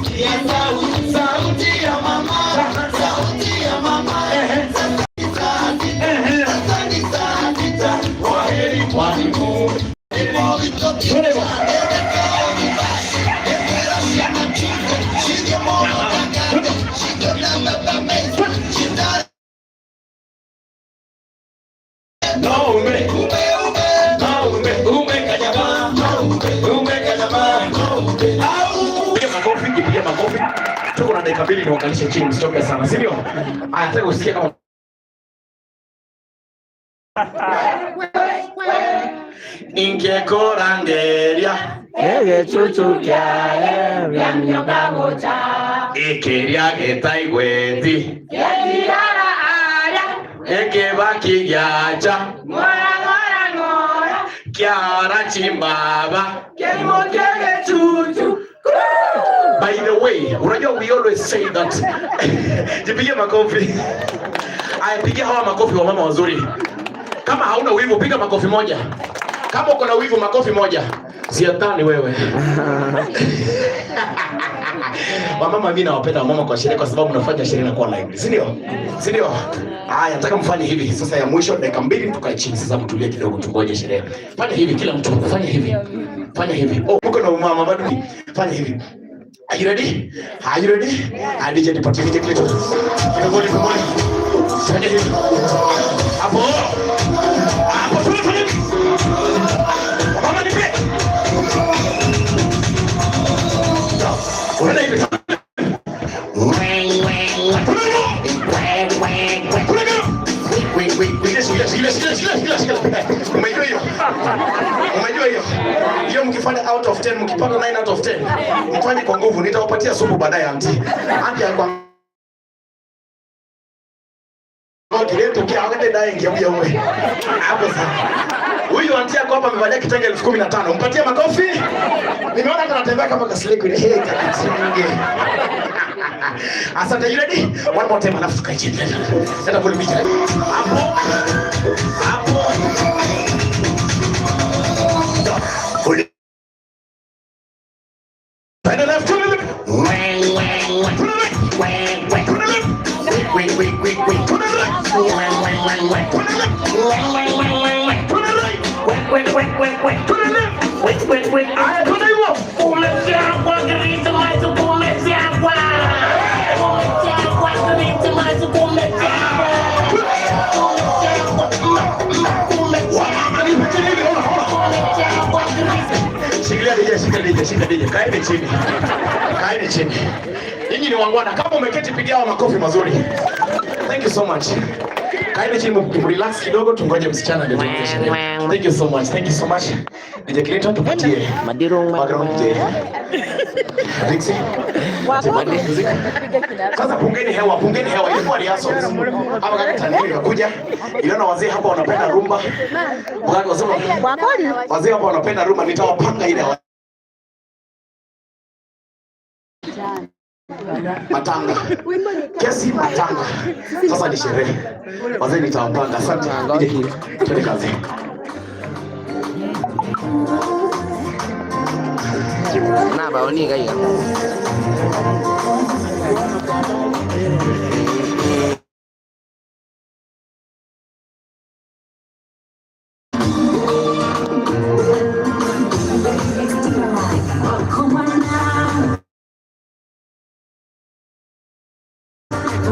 Sauti ya mama, sauti ya mama. Ehe. Sasa ni saa 6. Kwaheri mwalimu. Twende hivyo. Twende. Twende. No ume. No ume. Umekanyama. Umekanyama. Au. Piga makofi, jipigie makofi. Tuko na dakika 2 niwakalishe chini, msitoke sana, si ndio? Aya, nataka usikie kama Ingekurangeria Egechuchu kĩae rĩa gũcha ikiria gĩtaigweti gĩtirara arĩa ikibaki gĩacha ng'ora ng'ora ng'ora kĩara chimbaba. Kĩrimũ kĩgĩchuchu. By the way, unajua we always say that. Jipigie makofi. Aya, pigia hawa makofi wa mama wazuri. Kama hauna wivu piga makofi moja. Kama uko na wivu makofi moja. Siatani wewe. Wamama, mimi nawapenda wamama kwa sherehe kwa sababu mnafanya sherehe na kuwa lively. Si ndio? Si ndio? Haya, nataka mfanye hivi. Sasa ya mwisho dakika 2 tukae chini sasa mtulie kidogo tungoje sherehe. Fanya hivi kila mtu, fanya hivi. Fanya hivi. Oh, mko na umama bado. Fanya hivi. Are you ready? Are you ready? Yeah. DJ nipatie DJ Clayton. Kidogo ni pamoja. Fanya hivi. Hapo. Hapo tuna fanya. Mama nipe. Unaenda hivi. Shikilia, shikilia, shikilia, shikilia, shikilia. Umejua hiyo? Umejua hiyo? Hiyo mkifanya out of 10, mkipata 9 out of 10, mfanye kwa nguvu, nitawapatia supu baadaye auntie. Auntie alikuwa Kileto kia wakati dai ingia huyo. Hapo sasa. Huyu auntie yako hapa amevalia kitenge 15,000. Mpatie makofi. Nimeona hata anatembea kama kasiliku ile. Hey, kitenge. Asante, you ready? One more time alafu tukae chini. Leta volume picha. Hapo. Hapo. Twende left, twende left. Twende right. Twende left. Twende right. Twende left. Twende right. Twende left. Aya, twende hivyo. Wamama, nipe chini hivi, ona, ona. Shikilia DJ, shikilia DJ, shikilia DJ. Kaeni chini. Kaeni chini. Nyinyi ni wangwana. Kama umeketi pigia hawa makofi mazuri. Thank you so much. Kaeni chini mrelax kidogo tungoje msichana ndio tuanze sherehe. Thank you so much. Thank you so much. DJ Clinton tupatie background DJ. Dixie. Background music. Sasa pungeni hewa, pungeni hewa. Ilikuwa rehearsals. Hapa kaka Tanzania kakuja. Iliona wazee hapa wanapenda rumba. Wazee hapa wanapenda rumba, nitawapanga ile matanga. Kesi matanga. Sasa ni sherehe. Wazee nitawapanga. Asante. Twende kazi. Na baoni kaiga.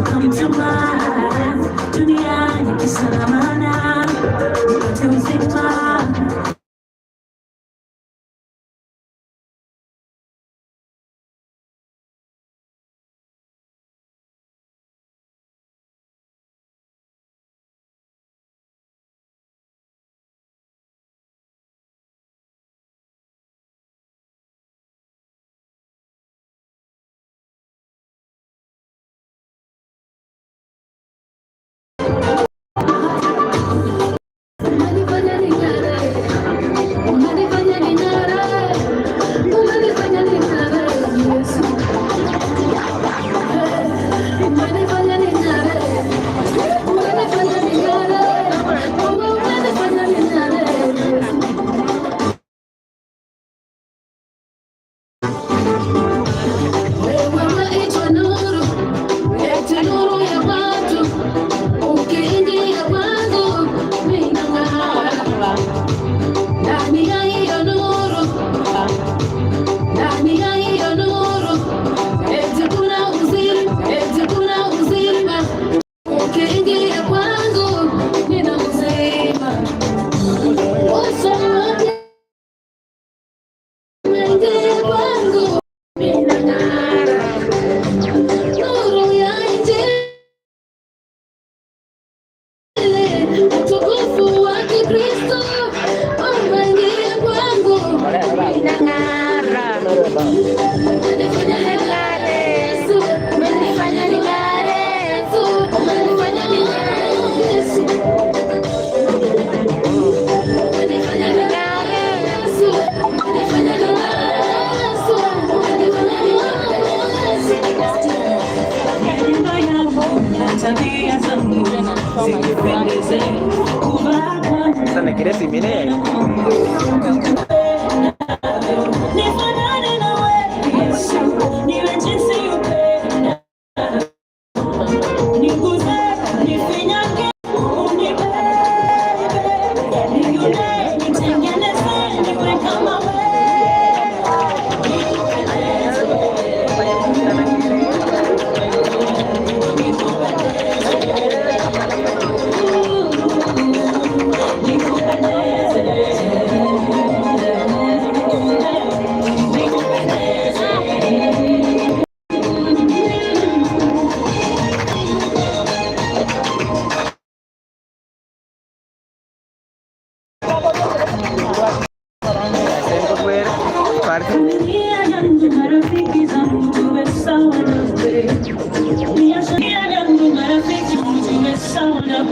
Come to my duniani kisalamana nipate uzima. Tabia zangu zikupendeze, kuvaa kwangu nifanane nawe Yesu, niwe jinsi upendavyo, niguze, nifinyange, unibebe, niune, nitengeneze, niwe kama wewe, nikupendeze, nikupendeze, nikupendeze, nikupendeze. Familia yangu, marafiki zangu, tuwe sawa nawe. Biashara yangu, marafiki, tuwe sawa nawe.